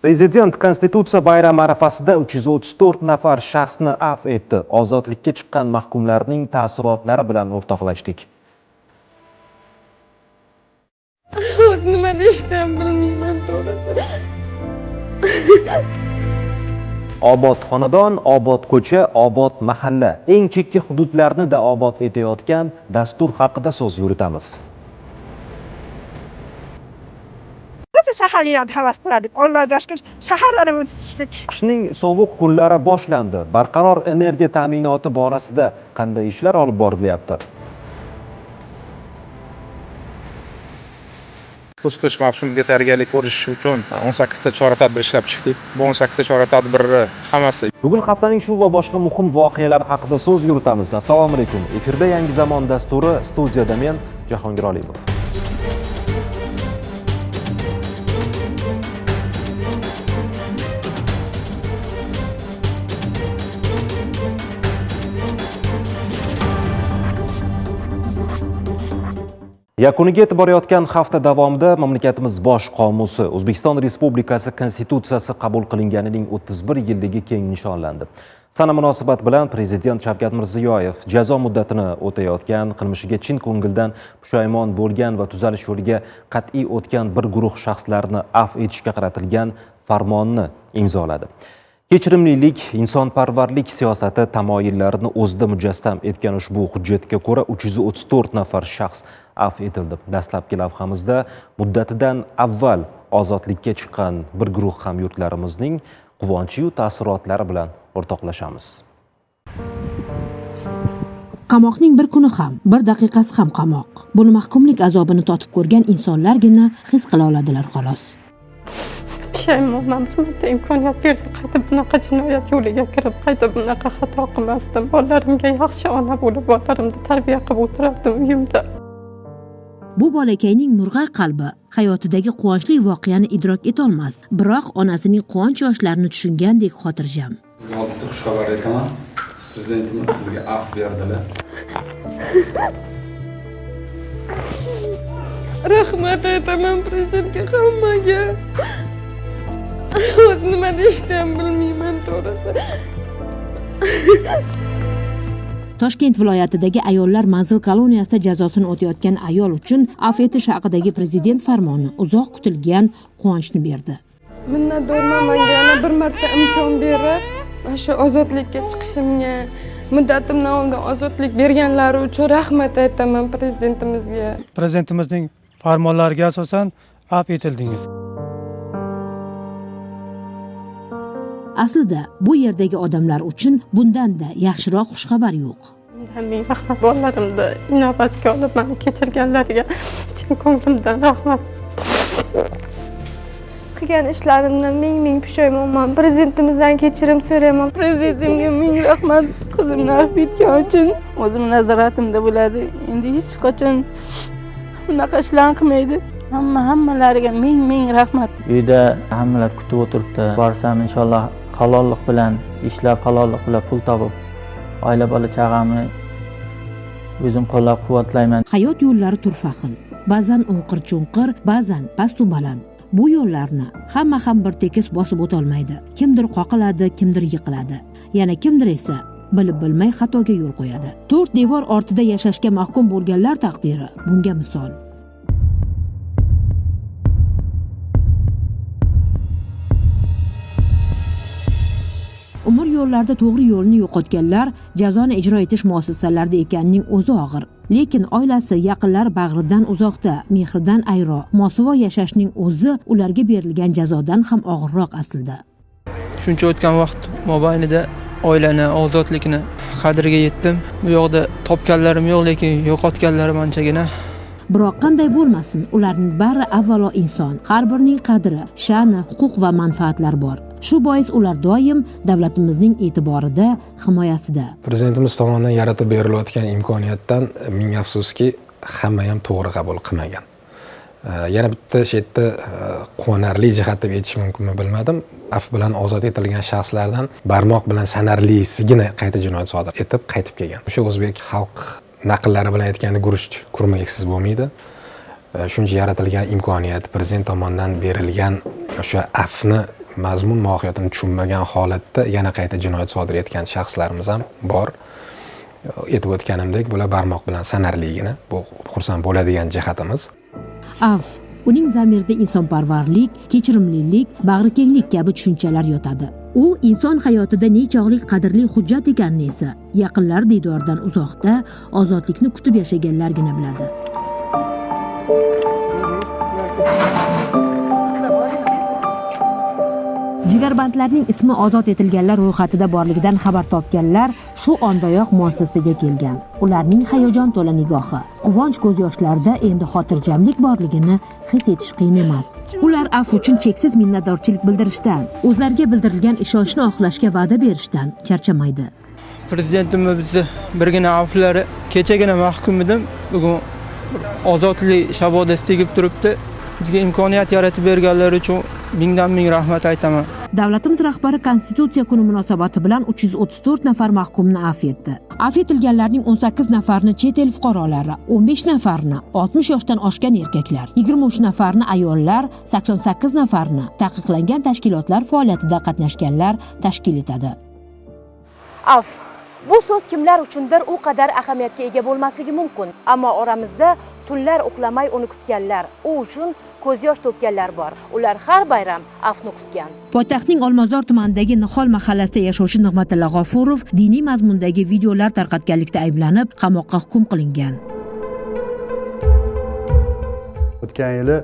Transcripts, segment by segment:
Prezident Konstitutsiya bayrami arafasida 334 nafar shaxsni afv etdi. Ozodlikka chiqqan mahkumlarning taassurotlari bilan o'rtoqlashdik. O'zi nima deyishni ham bilmayman, to'g'risi. Obod xonadon, obod ko'cha, obod mahalla. Eng chekka hududlarni-da obod etayotgan dastur haqida so'z yuritamiz. Barcha shaharliklarni havas qilardik. Allohga shukur, shaharlarni o'tishdik. Qishning sovuq kunlari boshlandi. Barqaror energiya ta'minoti borasida qanday ishlar olib borilyapti? Kuz qish mavsumiga tayyorgarlik ko'rish uchun 18 ta chora-tadbir ishlab chiqdik. Bu 18 ta chora-tadbirni hammasi Bugun haftaning shu va boshqa muhim voqealari haqida so'z yuritamiz. Assalomu alaykum. Efirda Yangi zamon dasturi, studiyada men Jahongir Olimov. Yakuniga yetib borayotgan hafta davomida mamlakatimiz bosh qomusi O'zbekiston Respublikasi Konstitutsiyasi qabul qilinganining 31 yilligi keng nishonlandi. Sana munosabat bilan Prezident Shavkat Mirziyoyev jazo muddatini o'tayotgan, qilmishiga chin ko'ngildan pushaymon bo'lgan va tuzalish yo'liga qat'iy o'tgan bir guruh shaxslarni afv etishga qaratilgan farmonni imzoladi. Kechirimlilik, insonparvarlik siyosati tamoyillarini o'zida mujassam etgan ushbu hujjatga ko'ra 334 nafar shaxs afv etildi. Dastlabki lavhamizda muddatidan avval ozodlikka chiqqan bir guruh hamyurtlarimizning quvonchi-yu taassurotlari bilan o'rtoqlashamiz. Qamoqning bir kuni ham, bir daqiqasi ham qamoq. Buni mahkumlik azobini totib ko'rgan insonlargina his qila oladilar xolos. Pushaymonman, bir marta imkoniyat bersa qaytib bunaqa jinoyat yo'liga kirib, qaytib bunaqa xato qilmasdim. Bolalarimga yaxshi ona bo'lib, bolalarimni tarbiya qilib o'tirardim uyimda. Bu bolakayning murg'ay qalbi hayotidagi quvonchli voqeani idrok etolmas, biroq onasining quvonch yoshlarini tushungandek xotirjam. Sizga hozir bitta xushxabar aytaman. Prezidentimiz sizga afv berdilar. Rahmat aytaman prezidentga, hammaga. O'zi nima deyishni ham bilmayman, to'g'risi. Toshkent viloyatidagi ayollar manzil koloniyasida jazosini o'tayotgan ayol uchun afv etish haqidagi prezident farmoni uzoq kutilgan quvonchni berdi. Minnatdorman menga yana bir marta imkon berib, mana shu ozodlikka chiqishimga, muddatimdan oldin ozodlik berganlari uchun rahmat aytaman prezidentimizga. Prezidentimizning farmonlariga asosan afv etildingiz. Aslida bu yerdagi odamlar uchun bundan-da yaxshiroq xushxabar yo'q. Bundan ming rahmat bolalarimni inobatga olib meni kechirganlariga chin ko'nglimdan rahmat. Qilgan ishlarimdan ming ming pushaymonman. Prezidentimizdan kechirim so'rayman. Prezidentimga ming rahmat, qizimni afv etgani uchun. O'zim nazoratimda bo'ladi. Endi hech qachon bunaqa ishlarni qilmaydi. Hammalariga ming ming rahmat. Uyda hammalar kutib o'tiribdi. Borsam inshaalloh halollik bilan ishlab, halollik bilan pul topib, oila bola chag'amni o'zim qo'llab-quvvatlayman. Hayot yo'llari turfa xil. Ba'zan o'nqir-cho'nqir, ba'zan pastu baland. Bu yo'llarni hamma ham bir tekis bosib o'tolmaydi. Kimdir qoqiladi, kimdir yiqiladi. Yana kimdir esa bilib bilmay xatoga yo'l qo'yadi. To'rt devor ortida yashashga mahkum bo'lganlar taqdiri bunga misol. Umr yo'llarida to'g'ri yo'lni yo'qotganlar jazoni ijro etish muassasalarida ekanining o'zi og'ir. Lekin oilasi, yaqinlar bag'ridan uzoqda, mehridan ayro, mosuvo yashashning o'zi ularga berilgan jazodan ham og'irroq aslida. Shuncha o'tgan vaqt mobaynida oilani, ozodlikni qadriga yetdim. Bu yoqda topganlarim yo'q, lekin yo'qotganlarim anchagina. Biroq qanday bo'lmasin, ularning bari avvalo inson. Har birining qadri, sha'ni, huquq va manfaatlari bor. Shu bois ular doim davlatimizning e'tiborida, himoyasida. Prezidentimiz tomonidan yaratib berilayotgan imkoniyatdan ming afsuski hamma ham to'g'ri qabul qilmagan. Yana bitta shu yerda quvonarli jihat deb aytish mumkinmi bilmadim. Afv bilan ozod etilgan shaxslardan barmoq bilan sanarlisigina qayta jinoyat sodir etib qaytib kelgan. O'sha o'zbek xalq naqllari bilan aytganda guruch kurmaksiz bo'lmaydi. Shuncha yaratilgan imkoniyat, prezident tomonidan berilgan o'sha afvni mazmun mohiyatini tushunmagan holatda yana qayta jinoyat sodir etgan shaxslarimiz ham bor. Aytib o'tganimdek, bular barmoq bilan sanarligini, bu xursand bo'ladigan jihatimiz. Af, uning zamirida insonparvarlik, kechirimlilik, bag'rikenglik kabi tushunchalar yotadi. U inson hayotida nechog'lik qadrli hujjat ekanini esa yaqinlar diydoridan uzoqda ozodlikni kutib yashaganlargina biladi. Jigarbandlarning ismi ozod etilganlar ro'yxatida borligidan xabar topganlar shu ondayoq muassasaga kelgan. Ularning hayajon to'la nigohi, quvonch ko'z yoshlarida endi xotirjamlik borligini his etish qiyin emas. Ular afv uchun cheksiz minnatdorchilik bildirishdan, o'zlariga bildirilgan ishonchni oqlashga va'da berishdan charchamaydi. Prezidentimiz bizni birgina afvlari, kechagina mahkum edim, bugun ozodlik shabodasi tegib turibdi. Bizga imkoniyat yaratib berganlari uchun mingdan ming rahmat aytaman. Davlatimiz rahbari Konstitutsiya kuni munosabati bilan 334 nafar mahkumni afv etdi. Afv etilganlarning 18 nafarini chet el fuqarolari, 15 nafarini 60 yoshdan oshgan erkaklar, 23 nafarini ayollar, 88 nafarini taqiqlangan tashkilotlar faoliyatida qatnashganlar tashkil etadi. Afv. Bu so'z kimlar uchundir u qadar ahamiyatga ega bo'lmasligi mumkin, ammo oramizda tunlar uxlamay uni kutganlar, u uchun ko'z yosh to'kkanlar bor. Ular har bayram afvni kutgan. Poytaxtning Olmazor tumanidagi Nihol mahallasida yashovchi Nig'matilla G'ofurov diniy mazmundagi videolar tarqatganlikda ayblanib, qamoqqa hukm qilingan. O'tgan yili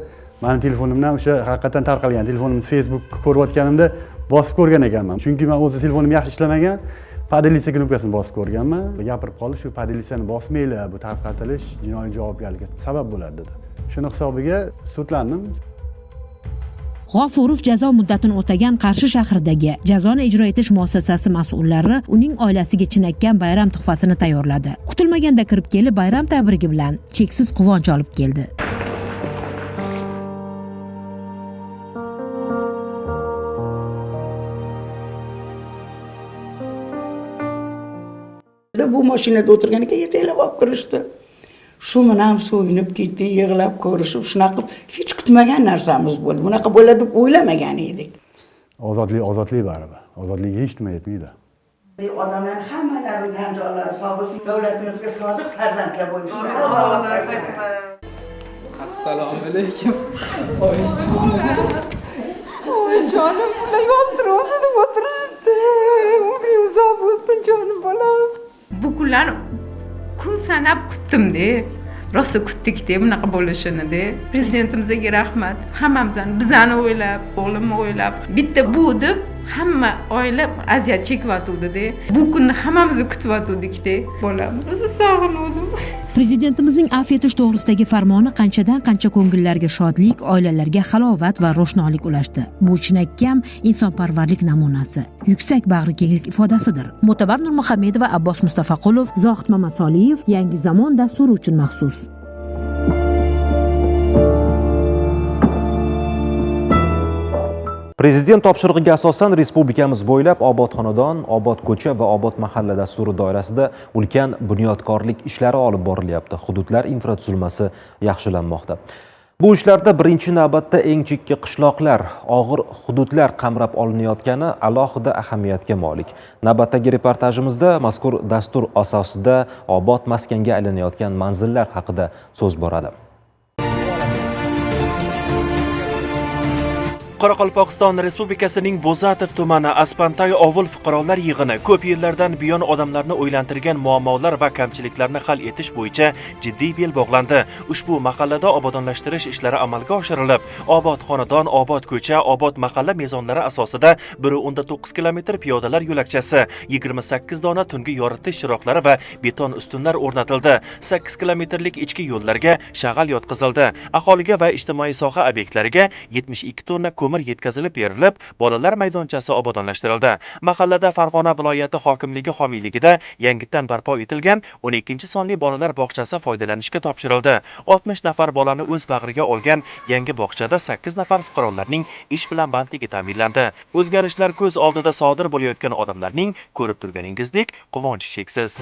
meni telefonimdan o'sha haqiqatan tarqalgan telefonimni Facebook ko'rayotganimda bosib ko'rgan ekanman. Chunki men o'zi telefonim yaxshi ishlamagan. Поделиться knopkasini bosib ko'rganman. Gapirib qoldi, shu поделиться-ni bosmanglar, bu tarqatilish jinoiy javobgarlikka sabab bo'ladi dedi. Shuni hisobiga sudlandim. G'ofurov jazo muddatini o'tagan Qarshi shahridagi jazoni ijro etish muassasasi mas'ullari uning oilasiga chinakam bayram tuhfasini tayyorladi. Kutilmaganda kirib kelib, bayram tabrigi bilan cheksiz quvonch olib keldi. Bu mashinada o'tirgan ekan, yetaklab olib kirishdi. Shu bilan so'yinib ketdik, yig'lab ko'rishib, shunaqa qilib hech kutmagan narsamiz bo'ldi. Bunaqa bo'ladi deb o'ylamagan edik. Ozodlik, ozodlik baribir. Ozodlikka hech nima yetmaydi. Odamlar hammalari tan jonlari sog' bo'lsin, davlatimizga sodiq farzandlar bo'lishsin. Assalomu alaykum. Oy jonim, bular yozdir o'zi deb o'tirishibdi. Umring uzoq bo'lsin jonim bolam. Bu kunlarni kun sanab kutdim-de. Rosa kutdik-de bunaqa bo'lishini-de. Prezidentimizga rahmat. Hammamizni, bizani o'ylab, o'g'limni o'ylab, bitta bu deb hamma oila aziyat chekyotuvdi-de. Bu kunni hammamiz kutyotuvdik-de. Bolam, rosa sog'inuvdim. Prezidentimizning afv etish to'g'risidagi farmoni qanchadan qancha ko'ngillarga shodlik, oilalarga halovat va ro'shnolik ulashdi. Bu chinakam insonparvarlik namunasi, yuksak bag'rikenglik ifodasidir. Mo'tabar Nurmuhammedova, Abbos Mustafaqulov, Zohid Mamasoliyev, Yangi zamon dasturi uchun maxsus. Prezident topshirig'iga asosan respublikamiz bo'ylab obod xonadon, obod ko'cha va obod mahalla dasturi doirasida ulkan bunyodkorlik ishlari olib borilyapti. Hududlar infratuzilmasi yaxshilanmoqda. Bu ishlarda birinchi navbatda eng chekka qishloqlar, og'ir hududlar qamrab olinayotgani alohida ahamiyatga molik. Navbatdagi reportajimizda mazkur dastur asosida obod maskanga aylanayotgan manzillar haqida so'z boradi. Qoraqalpog'iston Respublikasining Bo'zatov tumani Aspantay ovul fuqarolar yig'ini ko'p yillardan buyon odamlarni o'ylantirgan muammolar va kamchiliklarni hal etish bo'yicha jiddiy bel bog'landi. Ushbu mahallada obodonlashtirish ishlari amalga oshirilib, obod xonadon, obod ko'cha, obod mahalla mezonlari asosida 1.9 kilometr piyodalar yo'lakchasi, 28 dona tungi yoritish chiroqlari va beton ustunlar o'rnatildi. 8 kilometrlik ichki yo'llarga shag'al yotqizildi. Aholiga va ijtimoiy soha obyektlariga 72 tonna ko'mir yetkazilib berilib, bolalar maydonchasi obodonlashtirildi. Mahallada Farg'ona viloyati hokimligi homiyligida yangidan barpo etilgan 12-sonli bolalar bog'chasi foydalanishga topshirildi. 60 nafar bolani o'z bag'riga olgan yangi bog'chada 8 nafar fuqarolarning ish bilan bandligi ta'minlandi. O'zgarishlar ko'z oldida sodir bo'layotgan odamlarning ko'rib turganingizdek quvonchi cheksiz.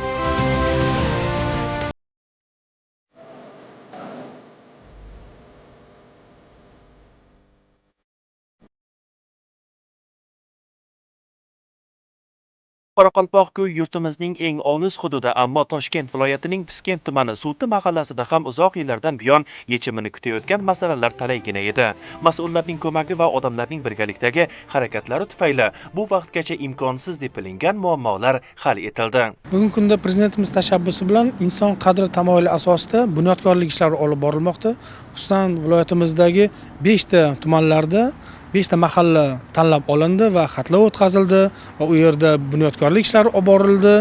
Qoraqalpoq kuy yurtimizning eng olis hududi, ammo Toshkent viloyatining Piskent tumani Suvti mahallasida ham uzoq yillardan buyon yechimini kutayotgan masalalar talaygina edi. Mas'ullarning ko'magi va odamlarning birgalikdagi harakatlari tufayli bu vaqtgacha imkonsiz deb bilingan muammolar hal etildi. Bugungi kunda prezidentimiz tashabbusi bilan inson qadri tamoyili asosida bunyodkorlik ishlari olib borilmoqda. Xususan, viloyatimizdagi 5 ta tumanlarda 5 ta mahalla tanlab olindi va xatlov o'tkazildi va u yerda bunyodkorlik ishlari olib borildi.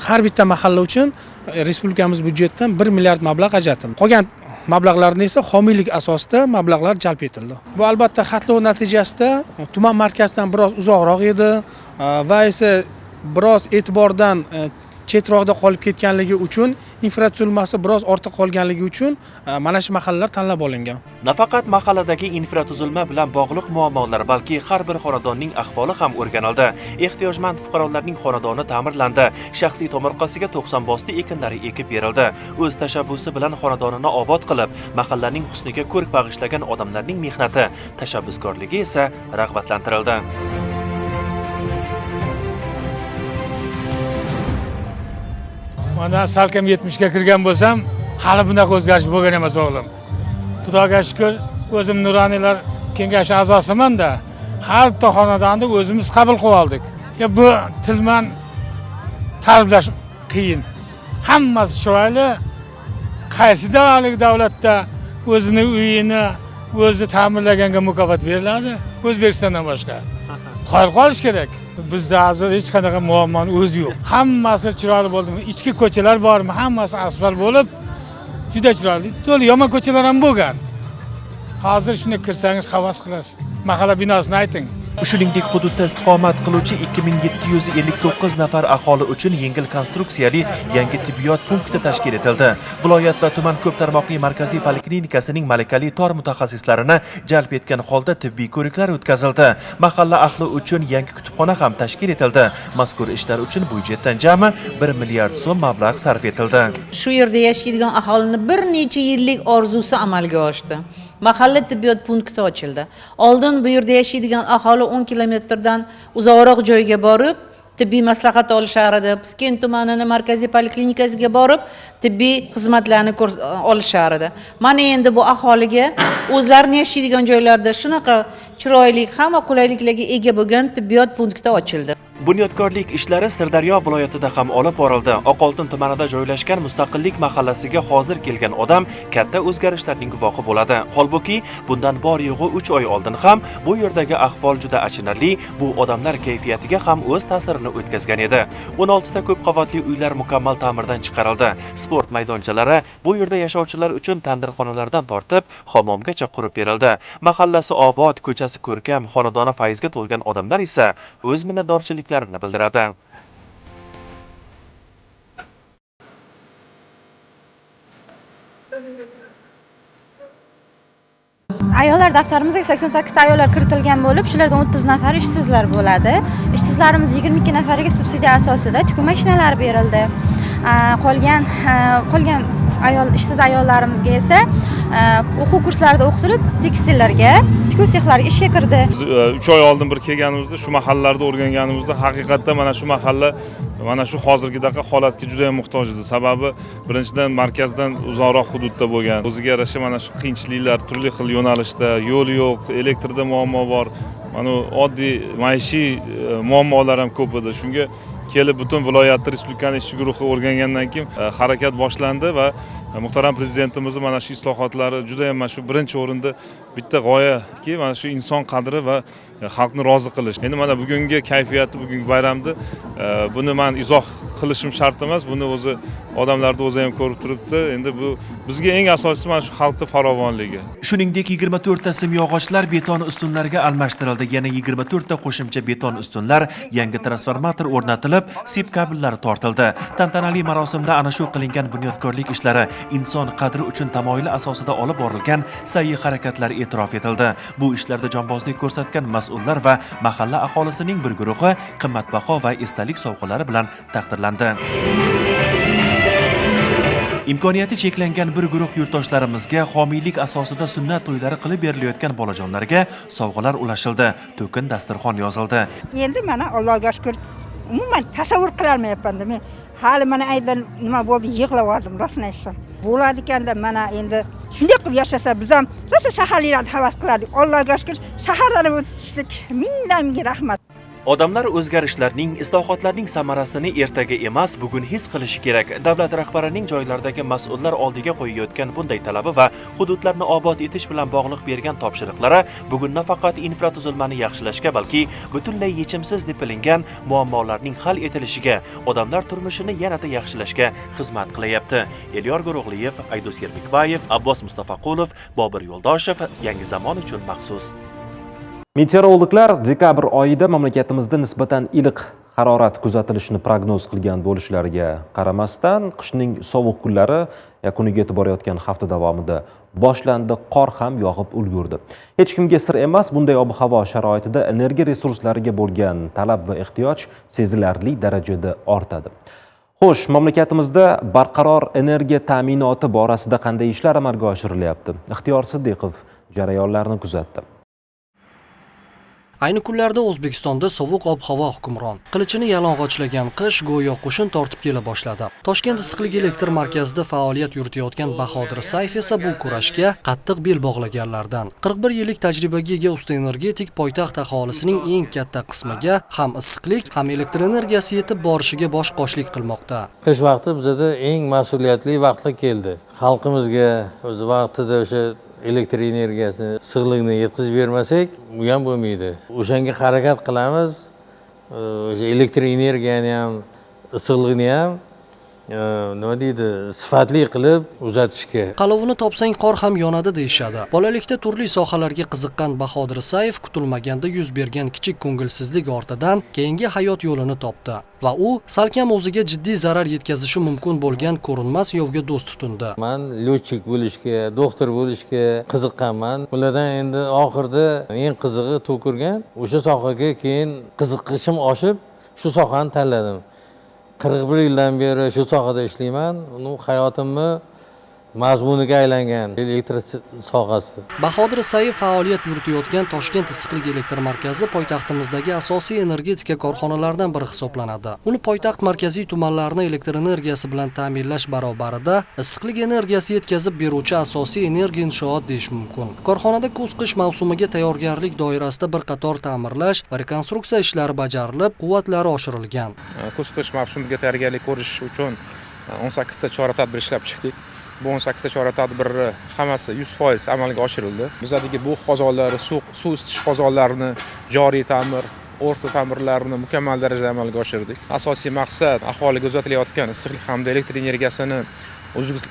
Har bitta mahalla uchun respublikamiz byudjetidan 1 milliard mablag' ajratildi. Qolgan mablag'larni esa homiylik asosida mablag'lar jalb etildi. Bu albatta xatlov natijasida tuman markazidan biroz uzoqroq edi va esa biroz e'tibordan chetroqda qolib ketganligi uchun, infratuzilmasi biroz ortda qolganligi uchun mana shu mahallalar tanlab olingan. Nafaqat mahalladagi infratuzilma bilan bog'liq muammolar, balki har bir xonadonning ahvoli ham o'rganildi. Ehtiyojmand fuqarolarning xonadoni ta'mirlandi, shaxsiy tomorqasiga 90 bosti ekinlari ekib berildi. O'z tashabbusi bilan xonadonini obod qilib, mahallaning husniga ko'rk bag'ishlagan odamlarning mehnati, tashabbuskorligi esa rag'batlantirildi. Mana salkam 70 ga kirgan bo'lsam, hali bunaqa o'zgarish bo'lgan emas o'g'lim. Xudoga shukr, o'zim nuroniylar kengashi a'zosiman-da, har bitta xonadonni o'zimiz qabul qilib oldik. Ya bu tilman ta'riflash qiyin. Hammasi chiroyli. Qaysi davlatda o'zini uyini o'zi ta'mirlaganga mukofot beriladi? O'zbekistondan boshqa. Qoyil qolish kerak. Bizda hozir hech qanaqa muammoni o'zi yo'q. Hammasi chiroyli bo'ldimi? Ichki ko'chalar bormi? Hammasi asfalt bo'lib, juda chiroyli. To'la yomon ko'chalar ham bo'lgan. Hozir shunda kirsangiz havas qilasiz. Mahalla binosini ayting. Shuningdek, hududda istiqomat qiluvchi 2759 nafar aholi uchun yengil konstruksiyali yangi tibbiyot punkti tashkil etildi. Viloyat va tuman ko'p tarmoqli markaziy poliklinikasining malakali tor mutaxassislarini jalb etgan holda tibbiy ko'riklar o'tkazildi. Mahalla ahli uchun yangi kutubxona ham tashkil etildi. Mazkur ishlar uchun byudjetdan jami 1 milliard so'm mablag' sarf etildi. Shu yerda yashaydigan aholining bir necha yillik orzusi amalga oshdi. Mahalla tibbiyot punkti ochildi. Oldin bu yerda yashaydigan aholi 10 kilometrdan uzoqroq joyga borib tibbiy maslahat olishar edi. Piskent tumanini markaziy poliklinikasiga borib tibbiy xizmatlarni olishar edi. Mana endi bu aholiga o'zlarini yashaydigan joylarida shunaqa chiroyli, hamma qulayliklarga ega bo'lgan tibbiyot punkti ochildi. Bunyodkorlik ishlari Sirdaryo viloyatida ham olib borildi. Oqoltin tumanida joylashgan Mustaqillik mahallasiga hozir kelgan odam katta o'zgarishlarning guvohi bo'ladi. Holbuki, bundan bor yo'g'i 3 oy oldin ham bu yerdagi ahvol juda achinarli, bu odamlar kayfiyatiga ham o'z ta'sirini o'tkazgan edi. 16 ta ko'p qavatli uylar mukammal ta'mirdan chiqarildi. Sport maydonchalari bu yerda yashovchilar uchun tandirxonalardan tortib hammomgacha qurib berildi. Mahallasi obod, ko'chasi ko'rkam, xonadoni fayzga to'lgan odamlar esa o'z minnatdorchilik bildiradi. Ayollar daftarimizga 88 ta ayollar kiritilgan bo'lib, shulardan 30 nafari ishsizlar bo'ladi. Ishsizlarimiz 22 nafariga subsidiya asosida tikuv mashinalari berildi. Qolgan ayol ishsiz ayollarimizga esa o'quv kurslarida o'qitilib, tekstillarga, tikuv sexlariga ishga kirdi. Biz 3 oy oldin bir kelganimizda shu mahallalarda o'rganganimizda haqiqatda mana shu mahalla mana shu hozirgidaqa holatga juda ham muhtoj edi. Sababi birinchidan markazdan uzoqroq hududda bo'lgan. O'ziga yarasha mana shu qiyinchiliklar turli xil yo'nalishda, yo'l yo'q, elektrda muammo bor. Mana oddiy maishiy muammolar ham ko'p edi. Shunga kelib butun viloyatda respublikani ishchi guruhi o'rgangandan keyin harakat boshlandi va muhtaram prezidentimizning mana shu islohotlari juda ham mana shu birinchi o'rinda bitta g'oyaki mana shu inson qadri va xalqni rozi qilish. Endi mana bugungi kayfiyati, bugungi bayramni buni men izoh qilishim shart emas, buni o'zi odamlarni o'zi ham ko'rib turibdi. Endi bu bizga eng asosiysi mana shu xalqning farovonligi. Shuningdek, 24 ta simyog'ochlar beton ustunlarga almashtirildi. Yana 24 ta qo'shimcha beton ustunlar, yangi transformator o'rnatilib, sip kabellari tortildi. Tantanali marosimda ana shu qilingan bunyodkorlik ishlari inson qadri uchun tamoyili asosida olib borilgan sa'yi harakatlar e'tirof etildi. Bu ishlarda jonbozlik ko'rsatgan mas'ullar va mahalla aholisining bir guruhi qimmatbaho va esdalik sovg'alari bilan taqdirlandi. Imkoniyati cheklangan bir guruh yurtdoshlarimizga homiylik asosida sunnat to'ylari qilib berilayotgan bolajonlarga sovg'alar ulashildi, to'kin dasturxon yozildi. Endi mana Allohga shukr, Umuman tasavvur qilolmayapman-da men. Hali mana aydan nima bo'ldi, yig'lab yubordim, rostini aytsam. Bo'ladi ekanda, mana endi shunday qilib yashasa, biz ham rosa shaharliklarni havas qilardik. Allohga shukr, shahardan o'tishdik. Mingdan ming rahmat. Odamlar o'zgarishlarning, islohotlarning samarasini ertaga emas, bugun his qilishi kerak. Davlat rahbarining joylardagi mas'ullar oldiga qo'yayotgan bunday talabi va hududlarni obod etish bilan bog'liq bergan topshiriqlari bugun nafaqat infratuzilmani yaxshilashga, balki butunlay yechimsiz deb bilingan muammolarning hal etilishiga, odamlar turmushini yanada yaxshilashga xizmat qilayapti. Elyor Go'ro'g'liyev, Aydos Yermikbayev, Abbos Mustafaqulov, Bobur Yo'ldoshev, Yangi Zamon uchun maxsus. Meteorologlar dekabr oyida mamlakatimizda nisbatan iliq harorat kuzatilishini prognoz qilgan bo'lishlariga qaramasdan, qishning sovuq kunlari yakuniga yetib borayotgan hafta davomida boshlandi, qor ham yog'ib ulgurdi. Hech kimga sir emas, bunday ob-havo sharoitida energiya resurslariga bo'lgan talab va ehtiyoj sezilarli darajada ortadi. Xo'sh, mamlakatimizda barqaror energiya ta'minoti borasida qanday ishlar amalga oshirilyapti? Ixtiyor Siddiqov jarayonlarni kuzatdi. Ayni kunlarda O'zbekistonda sovuq ob-havo hukmron. Qilichini yalang'ochlagan qish go'yo qo'shin tortib kela boshladi. Toshkent issiqlik elektr markazida faoliyat yuritayotgan Bahodir Sayf esa bu kurashga qattiq bel bog'laganlardan. 41 yillik tajribaga ega usta energetik poytaxt aholisining eng katta qismiga ham issiqlik, ham elektr energiyasi yetib borishiga bosh qoshlik qilmoqda. Qish vaqti bizda eng mas'uliyatli vaqtlar keldi. Xalqimizga o'z vaqtida o'sha elektr energiyasini, issiqlikni yetkazib bermasak, u ham bo'lmaydi. O'shanga harakat qilamiz. O'sha elektr energiyani ham, issiqlikni ham nima deydi, sifatli qilib uzatishga. Qalovini topsang qor ham yonadi deyishadi. Bolalikda turli sohalarga qiziqqan Bahodir Sayev kutilmaganda yuz bergan kichik ko'ngilsizlik ortidan keyingi hayot yo'lini topdi va u salkam o'ziga jiddiy zarar yetkazishi mumkin bo'lgan ko'rinmas yovga do'st tutundi. Men lyotchik bo'lishga, doktor bo'lishga qiziqqanman. Ulardan endi oxirida eng qizig'i to'kirgan o'sha sohaga keyin qiziqishim oshib, shu sohani tanladim. 41 yildan beri shu sohada ishlayman. Uni hayotimni mazmuniga aylangan elektr sohasi. Bahodir Sayev faoliyat yuritayotgan Toshkent issiqlik elektr markazi poytaxtimizdagi asosiy energetika korxonalaridan biri hisoblanadi. Uni poytaxt markaziy tumanlarini elektr energiyasi bilan ta'minlash barobarida issiqlik energiyasi yetkazib beruvchi asosiy energiya inshoot deyish mumkin. Korxonada kuz-qish mavsumiga tayyorgarlik doirasida bir qator ta'mirlash va rekonstruksiya ishlari bajarilib, quvvatlari oshirilgan. Kuz-qish mavsumiga tayyorgarlik ko'rish uchun 18 ta chora-tadbir ishlab chiqdik. Bu 18 ta chora-tadbirni hammasi 100% amalga oshirildi. Bizadagi bu qozonlar, suv isitish qozonlarini joriy ta'mir, o'rta ta'mirlarini mukammal darajada amalga oshirdik. Asosiy maqsad aholiga uzatilayotgan issiqlik hamda elektr energiyasini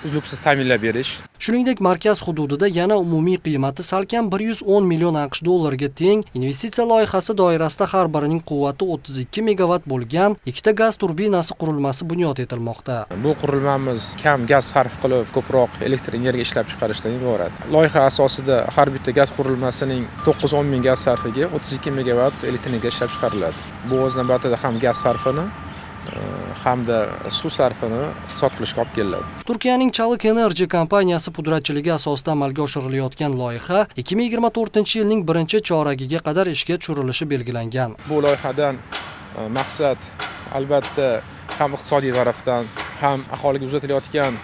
uzluksiz ta'minlab berish. Shuningdek, markaz hududida yana umumiy qiymati salkam 110 million AQSh dollariga teng investitsiya loyihasi doirasida har birining quvvati 32 megavatt bo'lgan ikkita gaz turbinasi qurilmasi bunyod etilmoqda. Bu qurilmamiz kam gaz sarf qilib, ko'proq elektr energiya ishlab chiqarishdan iborat. Loyiha asosida har bitta gaz qurilmasining 9-10 ming gaz sarfiga 32 megavatt elektr energiya ishlab chiqariladi. Bu o'z navbatida ham gaz sarfini hamda suv sarfini iqtisod qilishga olib keladi. Turkiyaning Çalık Enerji kompaniyasi pudratchiligi asosida amalga oshirilayotgan loyiha 2024-yilning birinchi choragiga qadar ishga tushirilishi belgilangan. Bu loyihadan maqsad albatta ham iqtisodiy tarafdan, ham aholiga uzatilayotgan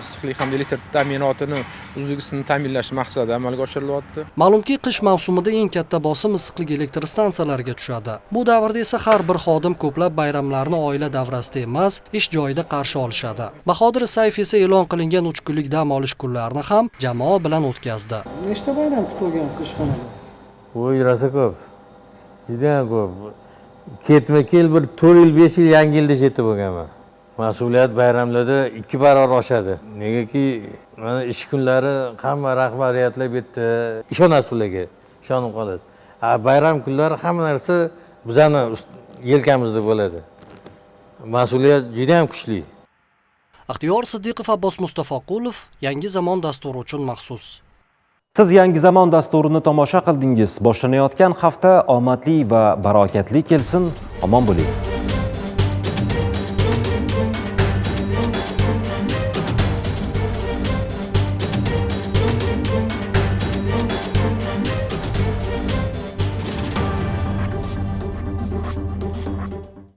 issiqlik hamda elektr ta'minotini uzluksizini ta'minlash maqsadida amalga oshirilyapti. Ma'lumki, qish mavsumida eng katta bosim issiqlik elektr stansiyalariga tushadi. Bu davrda esa har bir xodim ko'plab bayramlarni oila davrasida emas, ish joyida qarshi olishadi. Bahodir Sayev esa e'lon qilingan 3 kunlik dam olish kunlarini ham jamoa bilan o'tkazdi. Nechta bayram kutib olgansiz ishxonada? Voy, rosa ko'p. Juda ham ko'p. Ketma-ket bir 4 yil, 5 yil yangi yilda chetda bo'lganman. Mas'uliyat bayramlarda 2 barobar oshadi. Negaki mana ish kunlari hamma rahbariyatlar bu yerda ishonasiz ularga, ishonib qolasiz. Bayram kunlari hamma narsa bizani yelkamizda bo'ladi. Mas'uliyat juda ham kuchli. Ixtiyor Siddiqov, Abbos Mustafaqulov, Yangi Zamon dasturi uchun maxsus. Siz Yangi Zamon dasturini tomosha qildingiz. Boshlanayotgan hafta omadli va barokatli kelsin. Omon bo'ling.